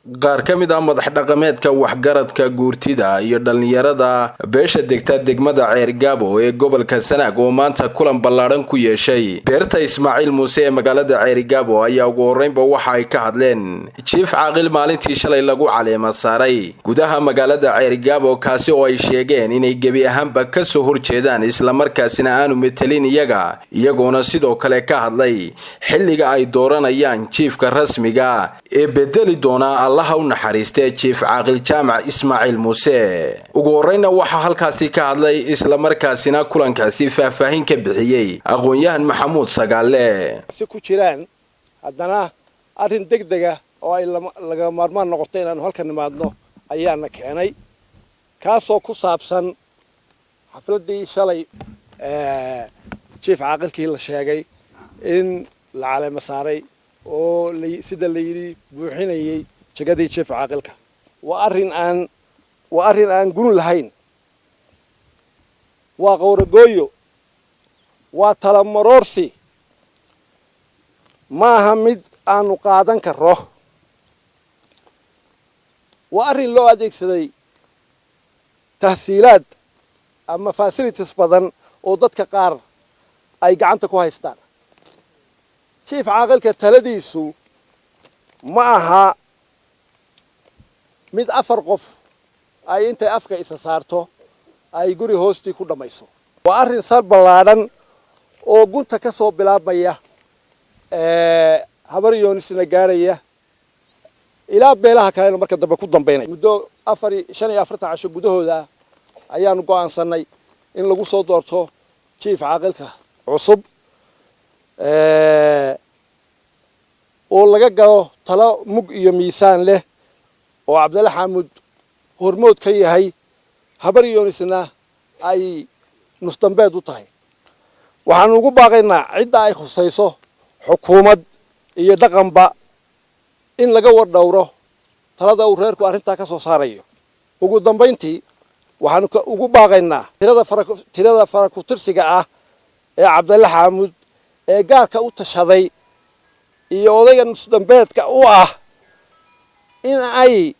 Qaar ka mid ah madax dhaqameedka, waxgaradka, guurtida iyo dhallinyarada beesha degta degmada Ceergaabo ee gobolka Sanaag oo maanta kulan ballaadhan ku yeeshay beerta Ismaaciil Muuse ee magaalada Ceerigaabo ayaa ugu horreynba waxa ay ka hadleen jiif caaqil maalintii shalay lagu caleema saaray gudaha magaalada Ceerigaabo, kaasi oo ay sheegeen inay gebi ahaanba kasoo horjeedaan, islamarkaasina aanu metelin iyaga, iyagoona sidoo kale ka hadlay xilliga ay dooranayaan jiifka rasmiga ee bedeli doona Allaha u naxariistee Jiif Caaqil Jaamac Ismaaciil Muuse. Ugu horreynna waxaa halkaasi ka hadlay, islamarkaasina kulankaasi faahfaahin ka bixiyey, aqoon-yahan Maxamuud Sagaale. Si ku jiraan haddana arrin deg dega oo ay laga maarmaan noqotay inaanu halkan nimaadno ayaana keenay, kaasoo ku saabsan xafladdii shalay jiif caaqilkii la sheegay in la caleemo saaray oo sida la yidhi buuxinayay jegadii jiif caaqilka. Waa arrin aan gun lahayn, waa qowragooyo, waa talamaroorsi, ma aha mid aanu qaadan karro. Waa arrin loo adeegsaday tahsiilaad ama facilities badan oo dadka qaar ay gacanta ku haystaan. Jiif caaqilka taladiisu ma aha mid afar qof ay intay afka isa saarto ay guri hoostii ku dhammayso. Waa arrin sal ballaadhan oo gunta ka soo bilaabmaya, Habar Yoonisna gaarhaya, ilaa beelaha kalena marka dambe ku dambaynaya. Muddo 45 casho gudahooda ayaanu go'aansannay in lagu soo doorto jiif caaqilka cusub oo laga galo talo mug iyo miisaan leh oo Cabdalla Xaamud hormood ka yahay, Habar Yoonisna ay nusdambeed u tahay. Waxaanu ugu baaqaynaa cidda ay khusayso, xukuumad iyo dhaqanba, in laga wardhowro talada uu reerku arrintaa ka soo saarayo. Ugu dambayntii, waxaanu ugu baaqaynaa tirada farakutirsiga ah ee Cabdalle Xaamud ee gaarka u tashaday iyo odayga nusdambeedka u ah in ay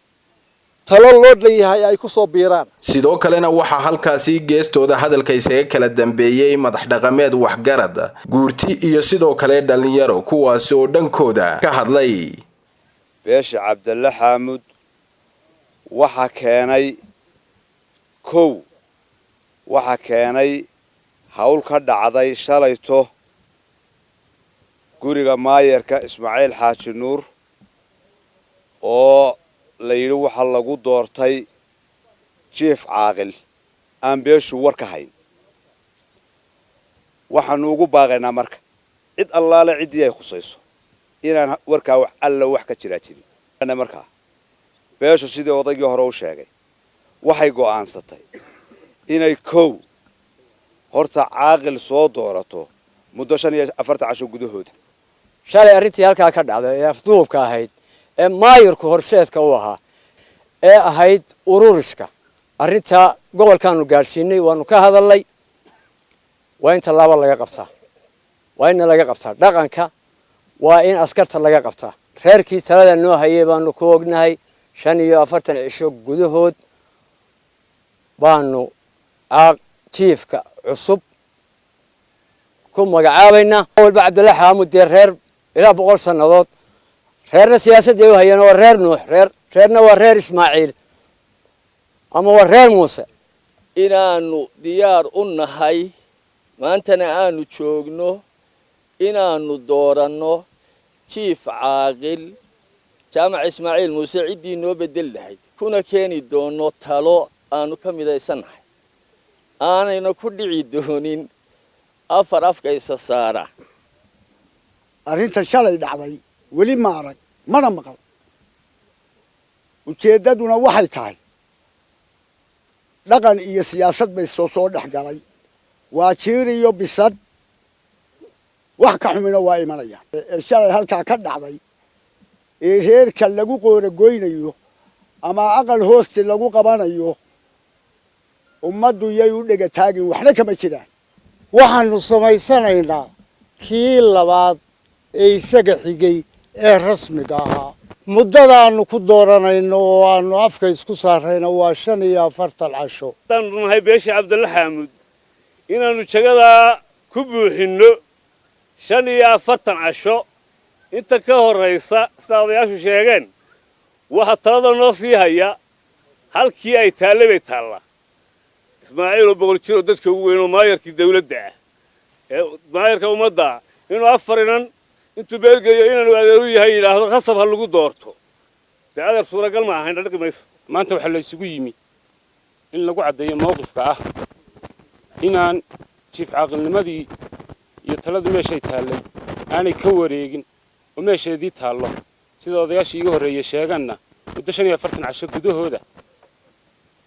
talo loo dhan yahay ay ku soo biiraan. Sidoo kalena waxaa halkaasi geestooda hadalka isaga kala dambeeyey madax dhaqameed, waxgarad, guurti iyo sidoo kale dhallinyaro, kuwaasi oo dhankooda ka hadlay. Beesha Cabdalle Xaamud waxa keenay kow, waxa keenay hawl ka dhacday shalayto guriga maayarka Ismaaciil Xaaji Nuur oo la yidhi waxaa lagu doortay jiif caaqil aan beeshu war ka hayn. Waxaanu ugu baaqaynaa marka cid allaale ciddii ay khusayso inaan warkaa wax alla wax ka jiraa jirin. Markaa beeshu, sidii odaygii hore u sheegay, waxay go'aansatay inay kow horta caaqil soo doorato muddo 45 casho gudahooda. Shalay arrintii halkaa ka dhacday ee afduubka ahayd ee maayirku horseedka u ahaa ee ahayd ururiska, arrintaa gobolkaanu gaadhsiinay, waanu ka hadalnay. Waa in tallaabo laga qabtaa, waa inna laga qabtaa dhaqanka, waa in askarta laga qabtaa. Reerkii talada noo hayay baanu ku ognahay 45 cisho gudahood baanu jiifka cusub ku magacaabaynaa. Walba Cabdulla Xaamud dee reer ilaa 100 sannadood, reerna siyaasadday u hayeen, waa reer Nuux, reer reerna waa reer Ismaaciil ama waa reer Muuse. Inaannu diyaar u nahay, maantana aanu joogno inaannu dooranno jiif caaqil Jaamac Ismaaciil Muuse ciddii noo beddel lahayd, kuna keeni doonno talo aanu ka midaysannahay, aanayna ku dhici doonin afar afka isa saara. Arrinta shalay dhacday weli ma arag mana maqal. Ujeeddaduna waxay tahay dhaqan iyo siyaasad bay soo dhex galay. Waa jiir iyo bisad, wax ka xumina waa imanaya. Ee shalay halkaa ka dhacday ee reerka lagu qooragoynayo ama aqal hoosti lagu qabanayo, ummaddu yay u dhega taagin, waxna kama jiraan. Waxaanu samaysanaynaa kii labaad ee isaga xigay ee rasmiga ahaa. Muddadaannu ku dooranayno oo aanu afka isku saarayna waa 45 casho. Haddaanu nahay beesha Cabdalle Xaamud, inaannu jagadaa ku buuxinno 45 casho. Inta ka horraysa, sida odayaashu sheegeen, waxaa talada noo sii haya halkii ay taalle bay taallaa. Ismaaciiloo 100 jiroo dadka ugu weyn oo maayarkii dawladda ah ee maayarka ummadda, inuu afar inan intuu beelgeeyo inaanu adeeru yahay yidhaahdo khasab ha lagu doorto, dee adeer suuragal ma ahayn, dhadhaqi mayso. Maanta waxaa la isugu yimi in lagu caddeeyo mowqifka ah inaan jiif caaqilnimadii iyo taladii meeshay taallay aanay ka wareegin oo meesheedii taallo. Sida odayaashii iiga horreeyey sheeganna, muddo 45 casho gudahooda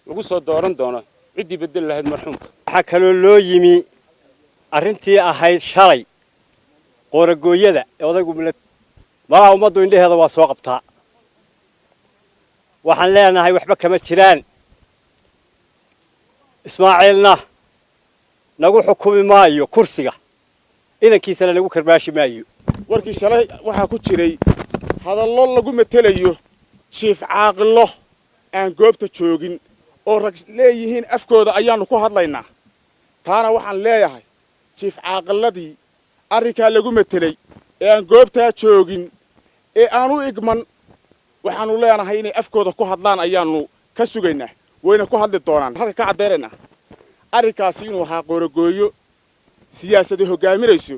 lagu soo dooran doono ciddii beddeli lahayd marxuumka. Waxaa kaloo loo yimi arrintii ahayd shalay qooragooyada ee odaygu malaha ummaddu indhaheeda waa soo qabtaa. Waxaan leenahay waxba kama jiraan. Ismaaciilna nagu xukumi maayo kursiga, inankiisana nagu karbaashi maayo. Warkii shalay waxaa ku jiray hadallo lagu metelayo jiif caaqilo aan goobta joogin oo rag leeyihiin afkooda ayaannu ku hadlaynaa. Taana waxaan leeyahay, jiif caaqiladii arrinkaa lagu metelay ee aan goobtaa joogin ee aan u igman, waxaannu leenahay inay afkooda ku hadlaan ayaannu ka sugaynaa, wayna ku hadli doonaan. Halka ka caddaynaynaa arrinkaasi inuu ahaa qoorogooyo siyaasadi hoggaaminayso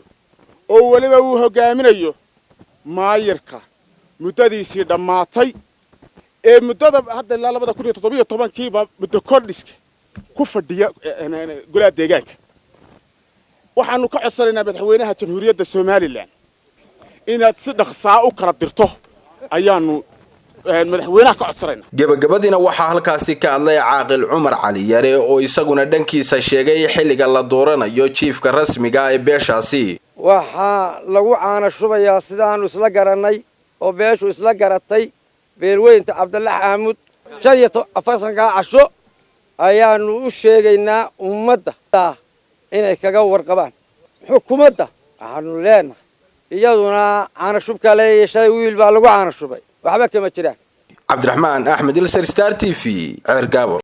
oo weliba uu hoggaaminayo maayirka muddadiisii dhammaatay ee muddada hadda ilaa 2017-kiiba muddo kordhiska ku fadhiya golaha deegaanka. Waxaannu ka codsanaynaa madaxweynaha Jamhuuriyadda Somaliland inaad si dhaqsaa u kala dirto ayaannu madaxweynaha ka codsanaynaa. Gebagabadiina waxaa halkaasi ka hadlay Caaqil Cumar Cali Yare oo isaguna dhankiisa sheegay xilliga la dooranayo jiifka rasmiga ee beeshaasi. Waxaa lagu caana shubayaa sidaannu isla garannay oo beeshu isla garatay, beelweynta Cabdalle Xaamud, 45-kaa casho ayaannu u sheegaynaa ummadda inay kaga warqabaan. Xukuumadda waxaanu leenahay iyaduna caana shubkaa leeyahay, shalay wiil baa lagu caana shubay, waxba kama jiraan. Cabdiraxmaan Axmed Ilser, Star TV, Ceergaabo.